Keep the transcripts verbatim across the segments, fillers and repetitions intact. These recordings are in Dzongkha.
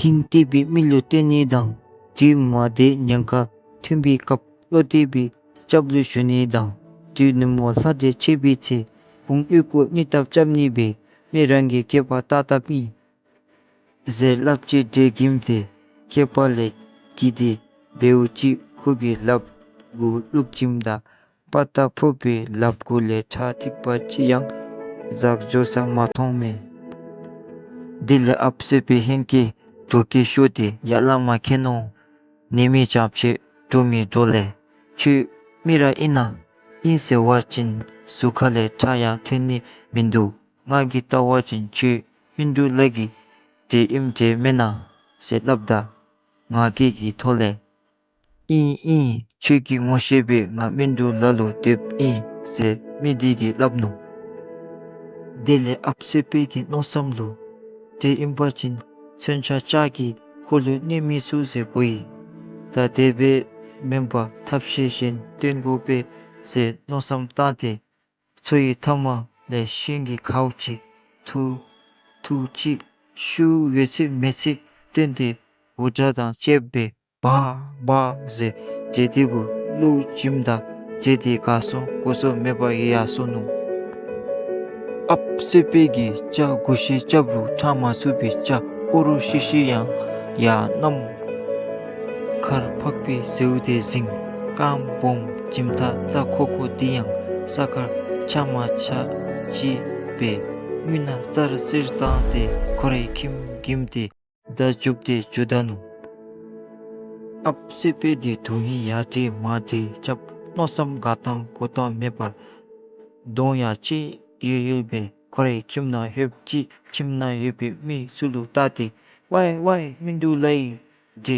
ཀིང་བཏེག་པའི་མི་ལུ་སྟོན་ནི་དང་། དུས་མ་བདེ་ཉེན་ཁ་ཐོན་པའི་སྐབས་བློ་གཏད་པའི་སྐྱབས་ལུ་ཞུ་ནི་དང་། དུས་ནུབ་མོ་ལྷ་འདྲེ་མཆེད་པའི་ཚེ་ཁོང་གཡུས་སྐོར་གཉིད་ལྟར་སྐྱབས་ནི་སྦེ་མི་རང་གི་སྐྱེས་པ་བཏགས་བཏགསཔ་ཨིན་ཟེར་སླབ་ཅི། འདྲེ་འགྱིམ་དེ་སྐེད་པ་ལས་འགྱིར་ཏེ་འབདཝ་ཅིག་ཁོ་གི་ལགཔ་གུ་བླུགས་བྱིནམ་ད་པ་ཏ་ཕོག་པའི་ལགཔ་གུ་ལས་ཁྲག་ཐིགས་པ་ཅིག་ཡང་འཛག་འགྱོ་ས་མ་མཐོང་མས། དེ་ལས་ཨཔ་སེ་པེ་ཧེང་སྐལ་དྲོ་སྐྱེད་ཤོར་ཏེ་ཡར་ལངས་མ་ཁེལ་ནུག། ནད་མེད་བྱང་ཆུབ་འགྲོ་མི་འགྲོ་ལས་ཁྱོད་མི་ར་ཨིན་ན། ཨིན་ཟེར་བ་ཅིན་གཟུགས་ཁ་ལས་ཁྲག་ཡང་ཐོན་ནི་མིན་འདུག། ང་གིས་བལྟ་བ་ཅིན་ཁྱོད་སྨིན་དྲུག་ལྷ་གི་འདྲེ་ཨིནམ་འདྲས་མེན་ན་ཟེར་སླབ་ད་ང་རྒྱལ་གྱི་ཐོག་ལས་ཨིན་ཨིན། ཁྱོད་ཀྱིས་ངོ་ཤེས་པས། ང་སྨིན་དྲུག་ལྷ་ལུ་སྡོདཔ་ཨིན་ཟེར་མི་དེ་གིས་སླབ་ནུག། དེ་ལས་ཨཔ་སེ་པེ་གི་མནོ་བསམ་ལུ་འདྲེ་ཨིན་པ་ཅིན་མཚོན་ཆ་ལྕགས་ཀྱིས་ཁོ་ལུ་གནོད་མི་ཚུགས་ཟེར་གོ་ཡི། ད་དེ་སྦེ་མེན་པར་ཐབས་ཤེས་གཞན་སྟོན་དགོ་པས་ཟེར་མནོ་བསམ་བཏང་སྟེ་མཚོ་ཡི་མཐའ་མ་ལས་ཤིང་གི་གའུ་ཅིག་འཐུ་འཐུཝ་ཅིག་ཤུགས་ཡོད་ཚད་མེད་ཚད་བཏོན་ཏེ་འུར་སྒྲ་དང་བཅསཔ་སྦེ་འབག་འབག་ཟེར་འདྲེ་དེ་གུ་བླུགས་བྱིནམ་ད་འདྲེ་དེ་ག་སོང་གོ་སོང་མེད་པར་ཡལ་སོང་ནུག། ཨཔ་སེ་པེ་གིས་སྐྱ་གུ་ཤའི་སྐྱབས་ལུ་ཁྲག་མ་ཚུད་པའི་སྐྱ་ཨོ་རོག་ཤི་ཤི་ཡང་ཡར་གནམ་ཁར་འཕགས་པའི་ཟེའུ་དེ་གཟིངས། རྐངམ་སྦོམ་བྱིནམ་ད་རྩ་ཁོག་ཁོག་དེ་ཡང་ས་ཁར་ཆག་མ་ཆག་ཅིག་སྦེ་རྔུལ་ནག་ཙར་ཙིར་བཏང་སྟེ་ཁོ་རའི་ཁྱིམ་འགྱིམ་སྟེ་མདའ་རྒྱུག་སྟེ་འགྱོ་ད་ནུག། ཨཔ་སེ་པེ་དེ་དོན་ཧིང་ཡར་འདྲེ་མར་འདྲེ་རྐྱབ་མནོ་བསམ་ག་བཏང་གོ་བཏང་མེད་པར་གདོང་ཡང་ཅིག་ཡོལ་ཡོལ་སྦེ་ཁོ་རའི་ཁྱིམ་ནང་ལྷོདཔ་ཅིག་ཁྱིམ་ནང་ཡོད་པའི་མི་ཚུ་ལུ་བལྟ་སྟེ་ཝའི་ཝའི་སྨིན་དྲུག་ལྷའི་འདྲེ་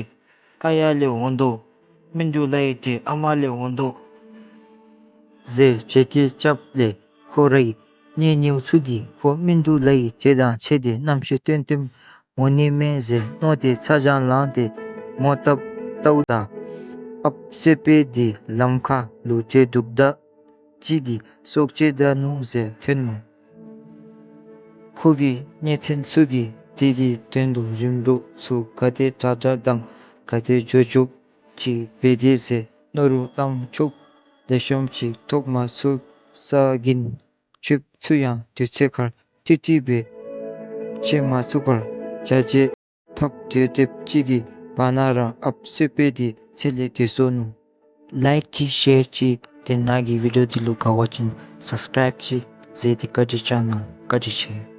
ཨ་ཡར་ལས་འོང་དོ། སྨིན་དྲུག་ལྷའི་འདྲེ་ཨ་མར་ལས་འོང་དོ་ཟེར་བྱེད་སྐད་རྐྱབ་ལས་ཁོ་རའི་གཉེན་ཉེཝ་ཚུ་གིས་ཁོ་སྨིན་དྲུག་ལྷའི་འདྲེ་དང་ཕྱད་དེ་རྣམ་ཤེས་བཏོན་བཏོནམ་འོང་ནི་མས་ཟེར་མནོ་སྟེ་ཚ་གྱང་ལངས་ཏེ་མོ་བཏབ་བལྟཝ་ད་ཨཔ་སེ་པེ་དེ་ལམ་ཁ་ལུ་འདྲེ་གདུག་དྲགས་ཅིག་གིས་སྲོག་བཅད་ད་ནུག་ཟེར་ཐོན་ནུག། ཁོ་གི་གཉེན་ཚན་ཚུ་གིས་དེ་གི་དོན་ལུ་རིམ་གྲོ་ཚུ་ག་དེ་དྲག་དྲག་དང་ག་དེ་མགྱོགས་མགྱོགས་ཅིག་འབད་དེས་ཟེར་མནོ་རུང་གཏམ་ཕྱོགས་ལེགས་ཤོམ་ཅིག་ཐོབ་མ་ཚུགས་ས་གིན་ཆོསཔ་ཚུ་ཡང་དུས་ཚོད་ཁར་ཀྲིག་ཀྲི་སྦེ་ཕྱད་མ་ཚུགས་པར་བྱ་བྱེད་ཐབས་དེ་དེབ་ཅིག་གི་བར་ན་ར་ཨཔ་སེ་པེ་དེ་ཚེ་ལས་འདས་སོ་ནུག། ལའིཀ་ཅིག་ཤེར་ཅིག་དེ་ནང་གི་བི་ཌིའོ་འདི་ལུ་དགའ་བ་ཅིན་སབ་སི་ཀརའིབ་ཅིག་མཛད་དེ་བཀའ་དྲིན་བསྐྱང་གནང་། བཀའ་དྲིན་ཆེ།